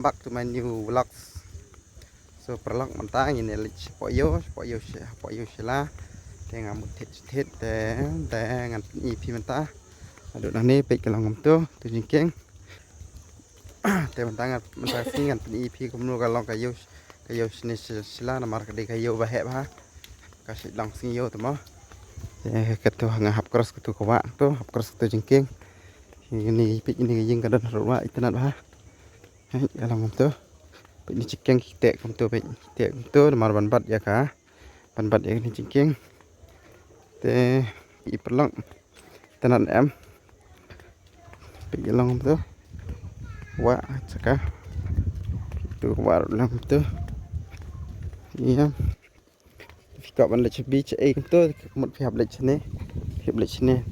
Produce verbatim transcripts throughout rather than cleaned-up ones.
Back to my new vlogs. So paralok, mynta ngin ïa leit shapoh ïew, shapoh ïew shi-, shapoh ïew shila. Te nga mut thied shi thied te, te ngan pyni ïa phi mynta. Haduh nangne peit ka long kumto, tu jingkieng. Te mynta ngan, mynta shi ngan pyni ïa phi kumno ka long ka ïew, ka ïew shane shi-, shila, namar ka dei ka ïew ba heh bha. Ka shait long sing ïew te mo. Te kato nga hap cross kato ka wah to, hap cross kato jingkieng. Kine peit kine ka ïing ka don harud wah itynnad bha. Hei, ka long kumto. Peit kine jingkieng ki teh kumto, peit ki teh kumto namar ban bat ïa ka. Ban bat ïa kine jingkieng. Te i paralok. Itynnad em. Peit ka long kumto. Wah, saka. Tu wah long kumto. Ïa. Phi kwah ban leit sha beach ei kumto, ka mut phi hap leit shane. Phi hap leit shane.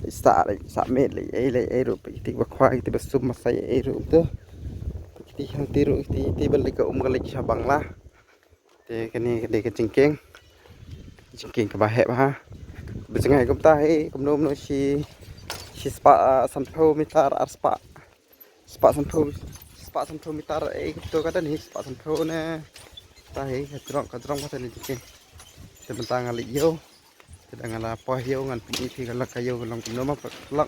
Leit sah, leit sah miet, leit ei, leit ei ruh, peit kiti ba khwa, kiti ba sum, ba sai ei ruh kumto. Kiti hangti ruh, kiti, kiti ba leit ka um ka leit sha Bangla. Te kane ka dei ka jingkieng. Jingkieng kaba heh bha. Ba jngai kumta hi, kumno kumno shi, shi spah, ah, sanphew meter, ar spah. Spah sanphew, spah sanphew meter, eh, to kata ni, spah sanphew ne. Ta hi, ka jrong, ka jrong kata ni jingkieng. Te mynta nga leit ïew. Te da nga la poi ïew ngan pyni phi ka lok ka ïew ka long kumno ma paralok.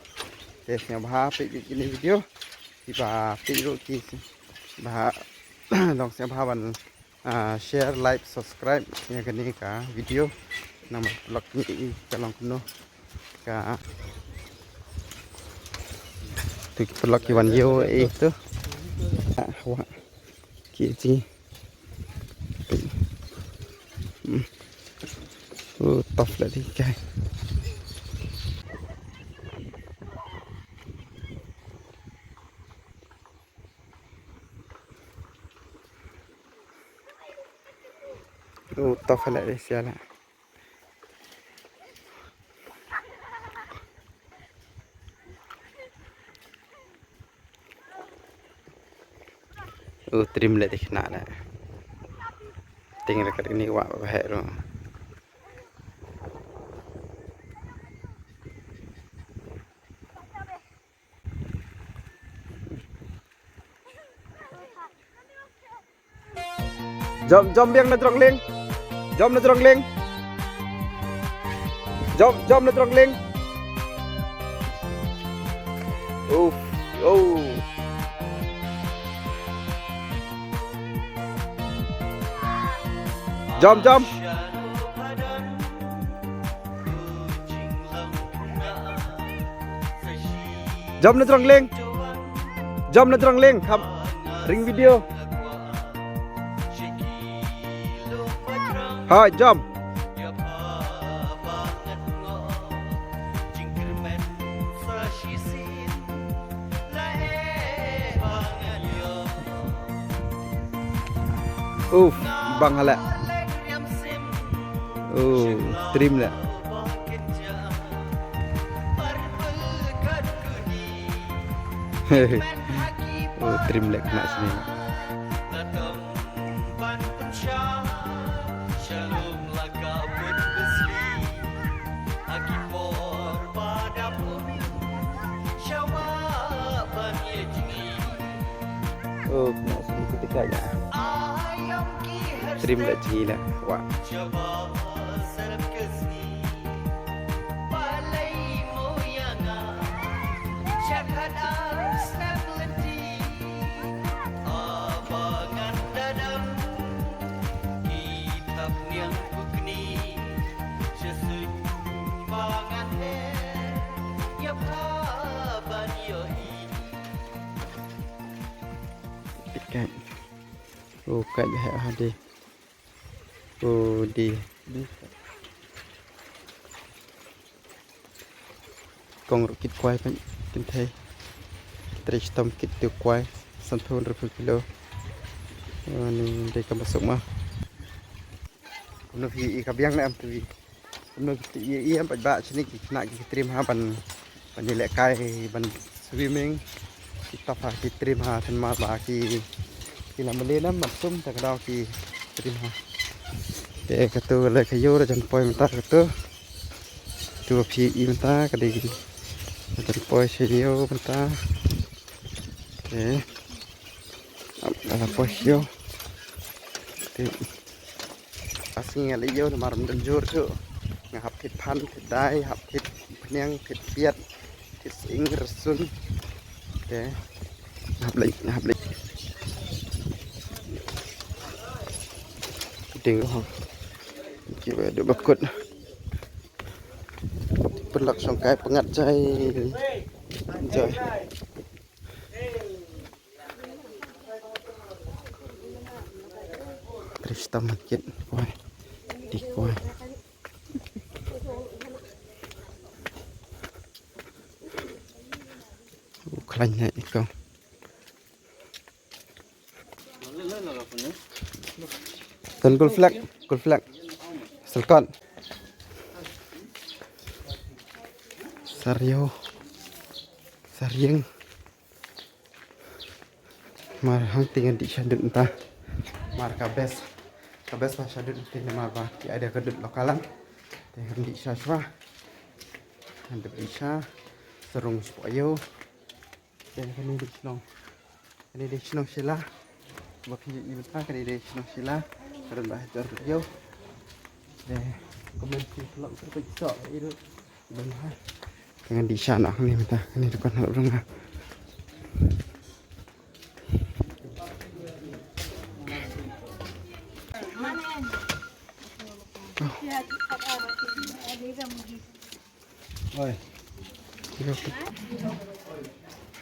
Te sngewbha peit kine video. Kiba peit ruh ki ba long sngewbha ban, ah, share, like, subscribe ïa kane ka video. Namar paralok ngi i ka long kumno. Ka tu ki paralok ki wan ïew ei tu. Ah, wah. Ki ji. Hmm. Oh, tough lah di kai. Oh, tough lah di siala. U trim leh te khynnah leh. Ting rekat ini wah ba heh ruh. Jom, jom biang na jrong lieng. Jom na jrong lieng. Jom, jom na jrong lieng. Uf, oh. Jom, jom. Jom na jrong lieng. Jom na jrong lieng. Kham ring video. Hai, jom. Uf, bang haleh. Oh, trim leh. Oh, trim leh khynnah sini. Oh, khynnah sini kita kaya. Trim leh jngi leh. Wah. Peit kai. Oh, kai ba heh ha dei. Oh, dei. Kong ruh kit kwai pyn kynthei. Trei shitom kit tu kwai. Sanphew hynriewphew kilo. Oh, ni dei kam ba suk ma. Kumno phi i ka biang ne em tu i. Kumno ki ïa ïa pat ba shini ki khynnah ki trim ha ban, ban ïalehkai ban swimming. Ki tap ha ki trim ha than mar ba ki, ki la mali na mat sum ta ka daw ki trim ha. Te katu le ka ïew la jan poi mynta katu. Tu phi i mynta ka dei ki la jan poi sha ïew mynta. Te ap Nga la poi ïew. Te, asngi nga la ïew namar ym don jur shuh. Nga hap thied phan, thied dai, hap thied phniang, thied piat, thied sying, rsun. Te, nga hap leit, nga hap leit. Ding hong. Ki ba duk ba kut. Pynlak shong kai pyngat jai. Jai. Trista mankit kwai. Di kwai. U khlaiñ ne iko. Tun kul flek, kul flek. Selkot. Sario. Sarieng. Mar hangtei ngan dih sha dud mynta. Mar ka best. Ka best ba sha dud mynta namar ba ki ai da ka dud lokalan. Te ngan dih sha shuwa. Ngan dih sha. Sarung shuwa ïew. Te kane dei shnong. Kane dei shnong Shila. Ba phi ïohi mynta kane dei shnong Shila. Ka don ba hajar ïew. Te comment sha vlog ka phi sok ïew. Ngan dih sha noh hangne mynta, hangne dei ka noh rung ah. Oi.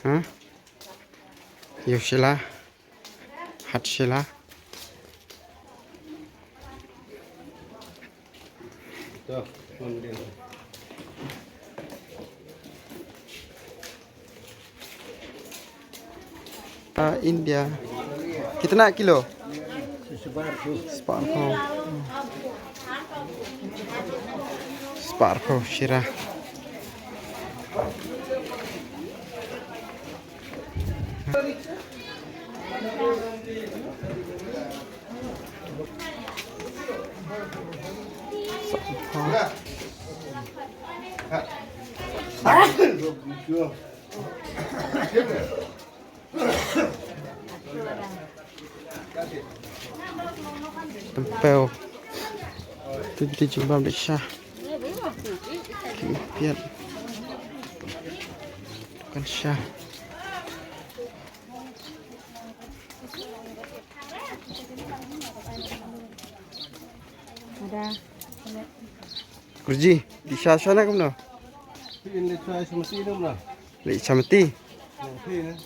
Ha? Ïew Shila. Hat Shila. Ah, India. Kitna kilo? Spah arphew. Spah arphew shira. Tempeu. Tu tu jingbam dei sha. Ki piat. Kan sha. Ada. Kurji, di sha sha na kumno? Phi in le chai samati na kumno? Le samati. Phi in.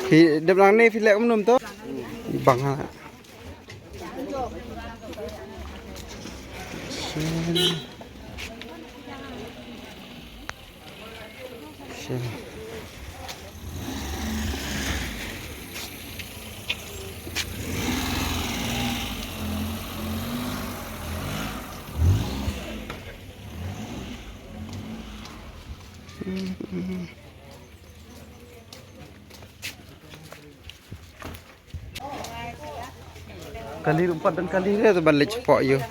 Phi dep nang ne phi le kumno to? Bang ha. Kali ruh pat don kali re to ban leit shapoh ïew.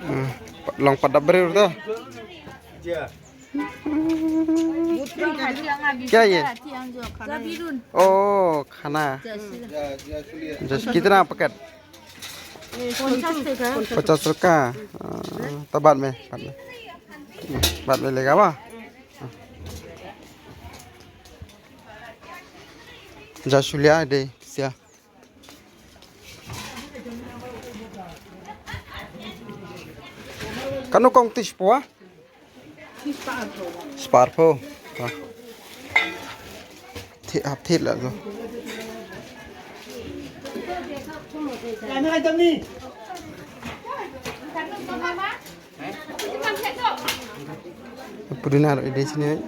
Ah, long pat da briew to. Kya ye? Oh, khana. Just kitna packet? Pachas taka. Pachas taka. Ah, to baad mein, baad mein. Baad mein lega ba? Ja shulia de sia. Kano kong tish pua? Spah arphew. Ti ap ti la lo. Pudina ro ide sini.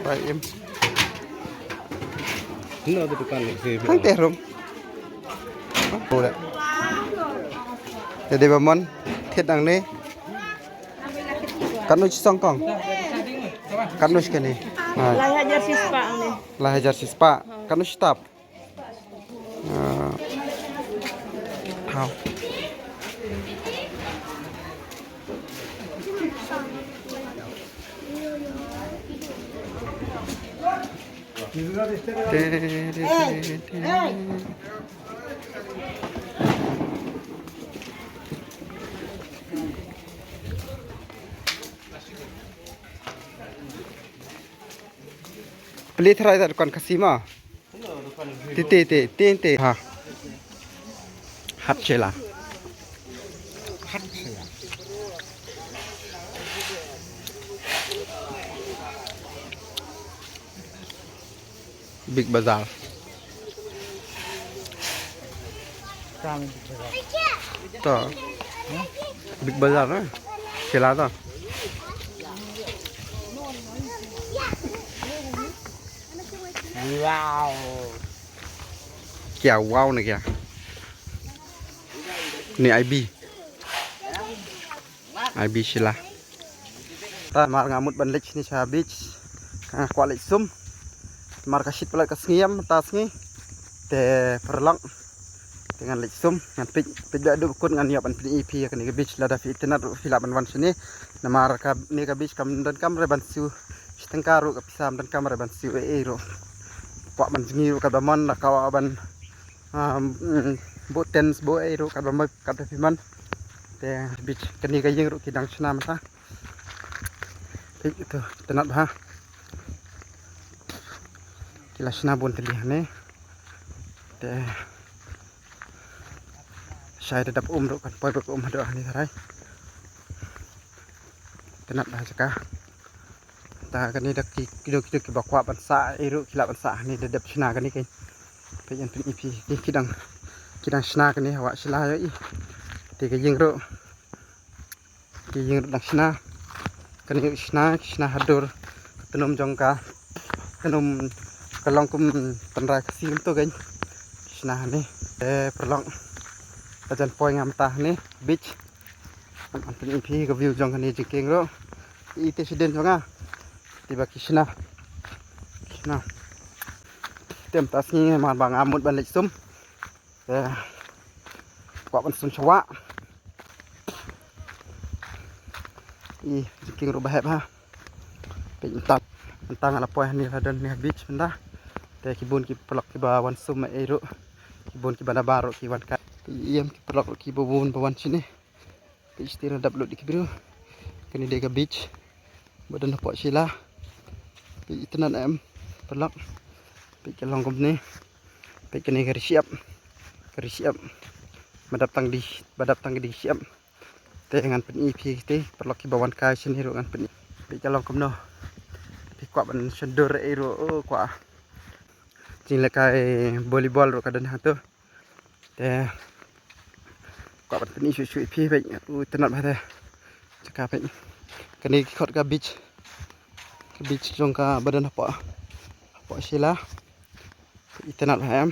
Pai em. Hangte rum. Pura. Jadi bamon thied nangne. Katno shi song kong? Katno shi kane? Lai hajar shi spah nangne. Lai hajar shi spah. Katno shi tap? Ah. Thaw. Te, te, te, te. Peli tharai ta dukan Khasi ma. Te, te, te, te, te. Ha. Hat Shela. Hat Shela. Big Bazaar. Kang Big Bazaar. To. Big Bazaar na. Shela to. Wow. Kya wow ne kya? Ni I B. I B Shela. Ta mar nga mut ban leit shane sha beach. Ka nga kwah leit sum. Mar ka shit palat ka sngi ïam, ta sngi. Te paralok. Te ngan leit sum, ngan peit, peit ba duk kut ngan ïoh ban pyni ïa phi ïa kane ka beach lada phi itynnad ruh phi lah ban wan shane. Namar kane ka beach kam donkam re ban siew shi tyngka ruh ka pisa, kam donkam re ban siew ei ei ruh. Kwah ban jngi ruh katba mon, la kwah ban, um, mm, buh tent buh ei ruh katba mon, katba phi mon. Te beach kane ka ïing ruh ki dang shna mynta. Peit to, itynnad bha. Ki la shna bun tylli hangne. Te shai da dap um ruh kan poi ba ka um haduh hangne tharai. Itynnad bha jaka. Ta kane da ki, ki dang, ki dang kiba kwah ban sah ei ruh ki lah ban sah hangne da dep shna kane kein. Peit ngan pyni ïa phi ki, ki dang, ki dang shna kane ha Wah Shela ïohi. Te ka ïing ruh. Ki ïing ruh dang shna. Kane ruh shna, shna hadur ka tnum jong ka, tnum ka long kum tynrai Khasi kumto kein. Shna hangne. Te paralok, ka jan poi nga mynta hangne beach. Ngan pyni ïa phi ka view jong kane jingkieng ruh. Ite shadien jong nga. Te ba ki shna. Shna. Te mynta sngi mar ba nga mut ban leit sum. Te kwah ban sum sha wah. I jingkieng ruh ba heh bha. Peit mynta, mynta nga la poi hangne, la don hangne ha beach mynta. Te ki bun ki paralok kiba wan sum ei ruh. Ki bun kiba na bar ruh ki wan kai. Te ïa ki paralok ruh kiba bun ba wan shane. Peit shatei la dap lut ïa ki briew. Kane dei ka beach ba don hapoh Shela. Peit itynnad em paralok. Peit ka long kumne. Peit kane ka ri shyiap. Ka ri shyiap. Ba dap tang dei, ba dap tang dei shyiap. Te ngan pyni ïa phi te paralok kiba wan kai shane ruh ngan pyni. Peit ka long kumno. Phi kwah ban shondur ei ruh, oh, kwah. Jinglehkai volleyball ruh ka don hangto. Te kwah ban pyni shuh shuh ïa phi peit. U itynnad bha te. Jaka peit. Kane ki khot ka beach. Ka beach jong ka ba don hapoh, hapoh Shela. Itynnad bha em.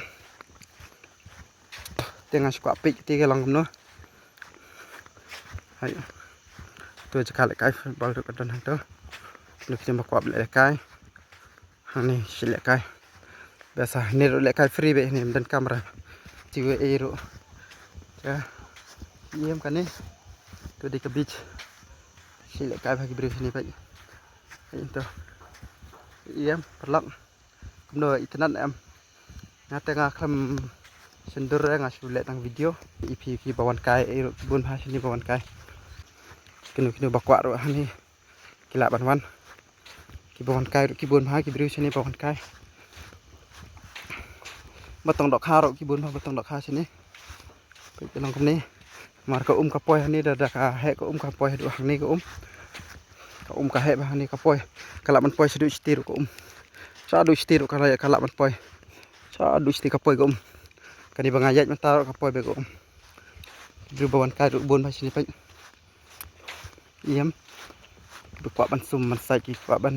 Te nga shu kwah peit te ka long kumno. Hai. To jaka lehkai football ruh ka don hangto. Dei ki jong ba kwah lehkai. Hangne shi lehkai. Biasa hangne ruh lehkai free beit, hangne ym don kamera. Te wei ei ruh. Te ïem kane. To dei ka beach. Shi lehkai bha ki briew hangne beit. Hangne to. Ïem paralok. Kumno, itynnad em? Nga te nga khlem shondur, nga shu leh tang video. Ïa phi kiba wan kai ei ruh ki bun bha shane ba wan kai. Kino kino ba kwah ruh hangne ki lah ban wan. Kiba wan kai ruh ki bun bha ki briew shane ba wan kai. Ba tang dohkha ruh ki bun bha ba tang dohkha shane. Peit ka long kumne. Mar ka um ka poi hangne da, da ka heh ka um ka poi haduh hangne ka um. Ka um ka heh bha hangne ka poi. Ka lah ban poi shaduh shiti ruh ka um. Shaduh shiti ruh ka lah, ka lah ban poi. Shaduh shiti ka poi ka um. Kane ba nga ïaid mynta ruh ka poi beit ka um. Ki briew ba wan kai ruh bun bha shane peit. Ïem. Ki kwah ban sum ban sait, ki kwah ban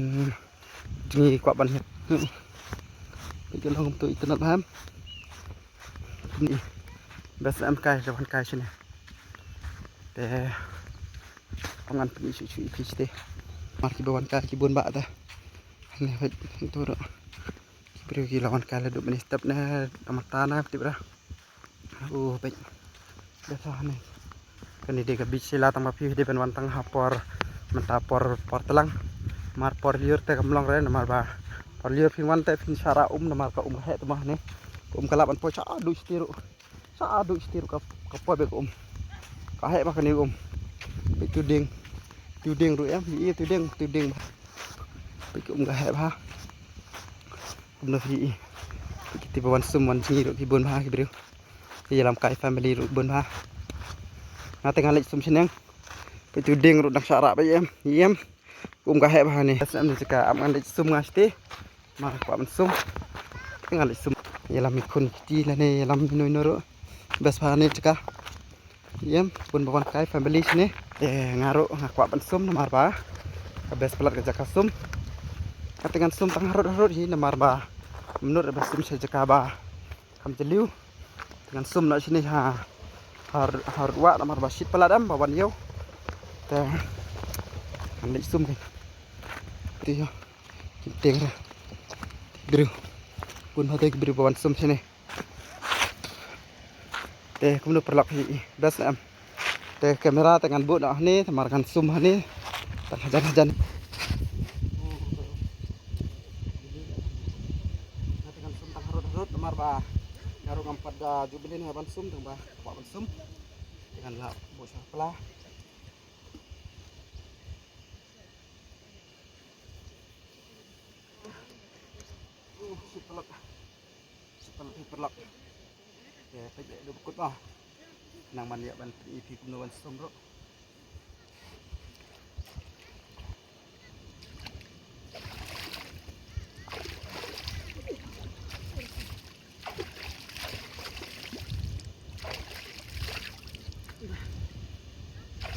jngi, ki kwah ban hiar. Peit ka long kumto, itynnad bha em. Ni. Best em kai, da wan kai shane. Te. Ngan pyni shuh shuh ïa phi shatei. Mar kiba wan kai ki bun bha te. Hangne peit, hangto ruh. Ki briew ki la wan kai la duh mynne step ne, da mynta na tip ra. Oh, peit. Biasa hangne. Kane dei ka beach Shella, tang ba phi dei ban wan tang ha por, mynta por, por tlang. Mar por lyiur te kam long re, namar ba Parlier phin wan te phin shah rah um namar ka um ka heh te ma ne. Ka um ka lah ban poi shah duh shiti ruh. Shah duh shiti ruh ka, ka poi beit ka um. Ka heh bha kane ka um. Peit tu dieng. Tu dieng ruh em. Ïa tu dieng, tu dieng. Peit ka um ka heh bha. Kumno phi ïohi. Peit kiti ba wan sum wan jngi ruh ki bun bha ki briew. Ki ïalam kai family ruh bun bha. Nga te nga leit sum shneng. Peit tu dieng ruh dang shah rah beit em. Em. Ka um ka heh bha ne. Best em ne jaka ap ngan leit sum nga shiti. Ma kwah ban sum. Te nga leit sum. Ïalam i khun kiti lane ïalam ino ino ruh. Best bha ne jaka. Em, bun ba wan kai family shane. Te nga ruh nga kwah ban sum namar ba ka best palat ka jaka sum. Ka te ngan sum tang harud harud hi namar ba mynta ba sum sha jaka ba kam jylliew. Te ngan sum noh shane ha, ha, harud wah namar ba shit palat em ba wan ïew. Te ngan leit sum kan. Te ïoh. Ki tieng ra. Briew. Bun ba te ki briew ba wan sum shane. Te kumno paralok hi, best em. Te camera te ngan buh noh hangne, te namar ngan sum hangne. Tang hajan hajan. Te ngan sum tang harud harud, namar ba nga ruh ngam pat da ju bynta ne ban sum, tang ba kwah ban sum. Te ngan lah buh sha pla. Uh, shit palat. Shit palat, shit palat. Te peit ïa u ba kut noh. Nang man ïa ban pyni ïa phi kumno ban sum ruh.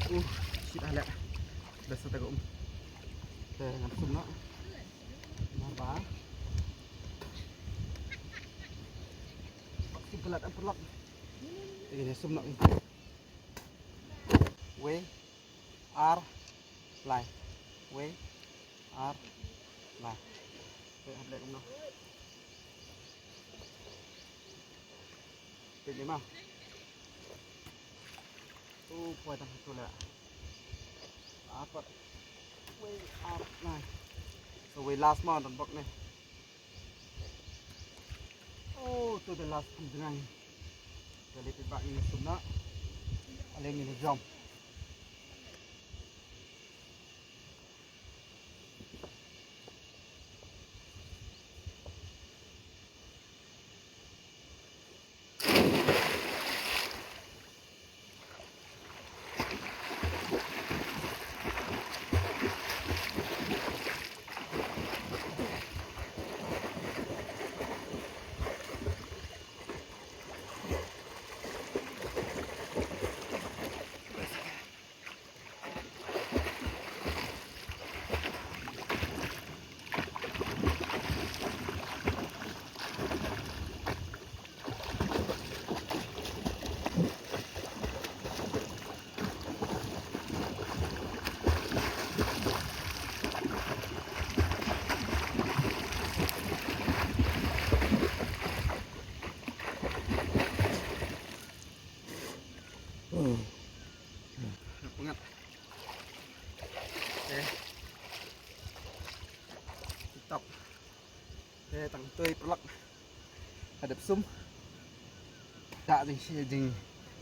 Uh, shit ah leh. Dah sa ta ka um. Te ngan sum noh. Namar ba. Sum palat, em, palat. Te ngan sum noh. Wei ar lai. Wei ar lai. Te hap leh kumno. Te ni ma. Tu poi tang tu leh. Apa? Wei ar lai. So wei last ma don bok ne. Oh, to the last pynjngai. Te leit bak ngin sum noh. Ale ngin jump. Pyngat. Eh. Top. Te tang tui paralok. Hadap sum. Da jing shi jing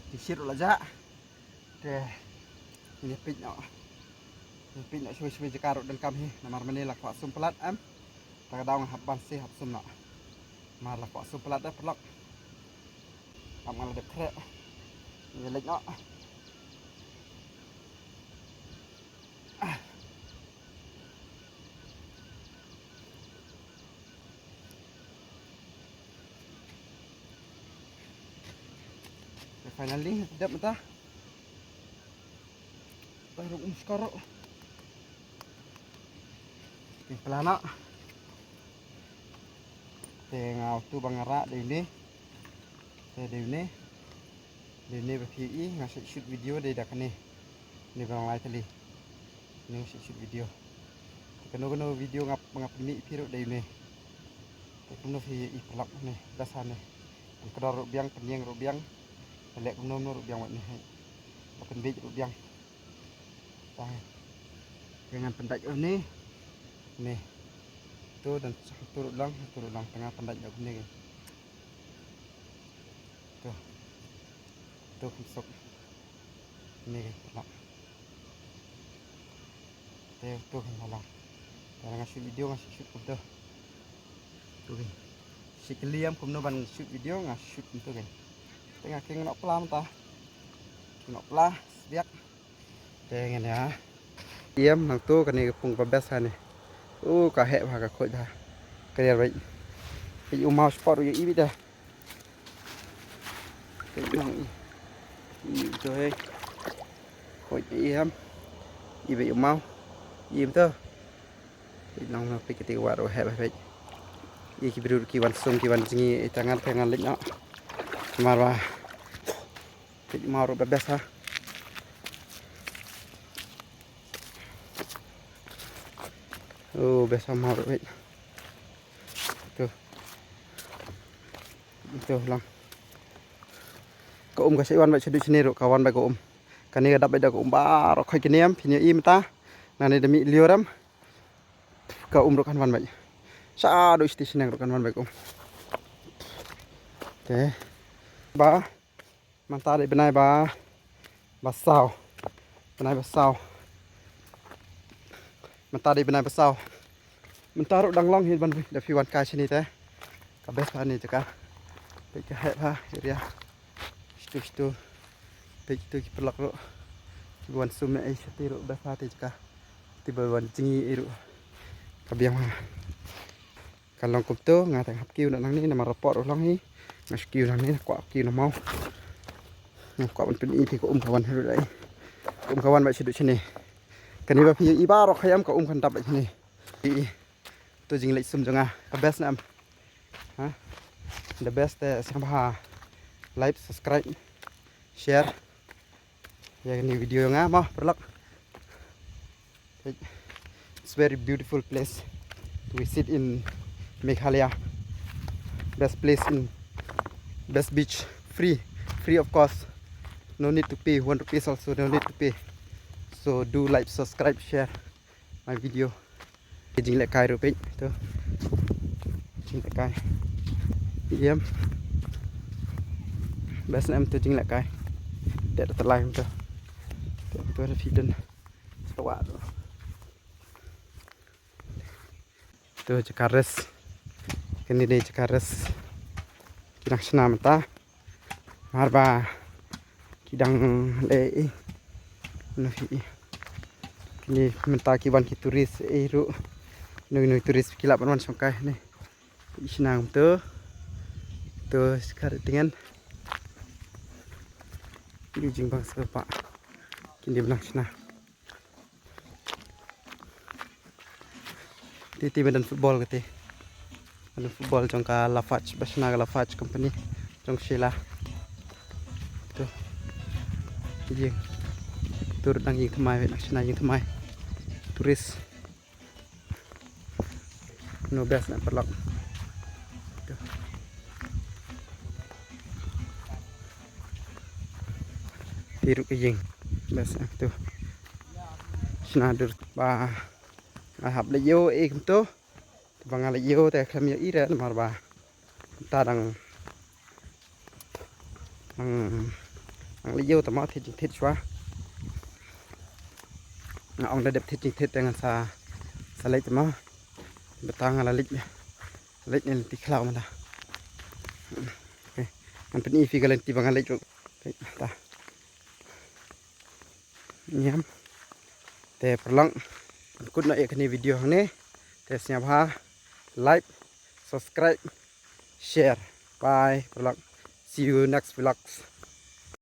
jing shit la ja. Te ni pit no. Ni pit no shwe shwe jaka ruh dang kam hi. Namar mane la kwah sum palat em. Ta ka daw nga hap ban si hap sum no. Mar la kwah sum palat da paralok. Am nga la dep khreh. Ni lek no. Finally, dep mata. Baru um skoro. Ni pelana. Te nga utu bang ra de ni. Te de ni. Dei ne ba phi i nga sa shoot video dei da kane. Ne ba nang lai tylli. Ne nga sa shoot video. Te kano kano video nga nga pynmih phi ruh dei ne. Te kumno phi i paralok ne da sa ne. Pynkyndor ruh biang, pynïeng ruh biang. Pynleh kumno kumno ruh biang wat ne. Ba pynbeit ruh biang. Tang. Te ngan pyndait une. Ne. To, don sa tu ruh long, tu ruh long tang nga pyndait ïa kumne. To. To kham suk. Kumne, to long. Te to kham long. Te nga shoot video, nga shoot, shoot kumto. To kham. Shi kylli ïa nga kumno ban shoot video, nga shoot kumto kham. Te nga king noh pla mynta. King noh pla, sbiak. Te ngan ïa ïam nangto kane ka pung ba best ha ne. U ka heh bha, ka khoit bha. Ka ïar beit. Beit u maw spot u ïa i beit da. Beit nang i. I to he. Khoit ïam. I beit u maw. Ïam to. Beit nang nang peit kati ka wah ruh heh bha beit. I ki briew ki wan sum ki wan jngi i ta ngan ta ngan leit noh. Mar ba. Peit maw ruh ba best ha. Oh, best ha maw ruh beit. To. To lang. Ka um ka sa wan beit shaduh shane ruh ka wan beit ka um. Kane ka dap beit da ka um baroh khoit kane em phin ïa i mynta. Nangne da mih lyiur em. Ka um ruh kan wan beit. Shaduh station ruh kan wan beit ka um. Te. Ba. Mynta dei bnai ba, ba saw. Bnai ba saw. Mynta dei bnai ba saw. Mynta ruh dang long hi ban da phi wan kai shane te. Ka best bha ne jaka. Peit ka heh bha area. Shitu shitu. Peit kitu ki paralok ruh. Ki wan sum ei shati ruh best bha te jaka. Te ba wan jngi ei ruh. Ka biang bha. Ka long kumto, nga tang hap kiew na nangne namar report u long hi. Nga shu kiew nangne, nga kwah kiew na maw. Nga kwah ban pyni phi ka um ka wan hi ruh dei. Ka um ka wan beit shaduh shane. Kane ba phi i baroh khaïam ka um kan dap beit shane. I, i. To jingleit sum jong nga. Ka best na em. Ha? The best te sngewbha like, subscribe, share. Ïa kane video nga mo paralok. It's very beautiful place to visit in Meghalaya. Best place in best beach, free, free of cost. No need to pay one rupees also, no need to pay. So do like, subscribe, share my video. Jinglehkai ruh peit to. Jinglehkai. Ïam. Best na em to jinglehkai. Te da tylli em to. Te em to da phi don. Sawa to. To jaka rest. Kane dei jaka rest. Ki dang shna mynta. Mar ba ki dang leh i. Kine mynta ki wan ki tourist ei ruh. Kino kino ki tourist ki lah ban wan shong kai ne. I shna kumto. To shkar tyngen. Ki jingbang sngewbha. Kine ba nang shna. Te te madan football kate. Madan football jong ka Lafarge, ba shna ka Lafarge company jong Sheila. To. Ïing. Tur dang ïing thymmai, dang shna ïing thymmai. Tourist. No best na paralok. To. Te ruh ka ïing. Best na to. Shna dur ba nga hap leit ïew ei kumto. Ba nga leit ïew te khlem ïoh i re namar ba mynta dang, dang, dang leit ïew te ma thied jingthied shuwa. Nga ong da dep thied jingthied te ngan sa, sa leit te ma. Mynta nga la leit, leit ne lynti khlaw mynta. Okay. Ngan pyni phi ka lynti ba nga leit ruh. Okay, ta. Niam. Te paralok, pynkut noh ïa kane video hangne. Te sngewbha like, subscribe, share. Bye paralok. See you next vlogs.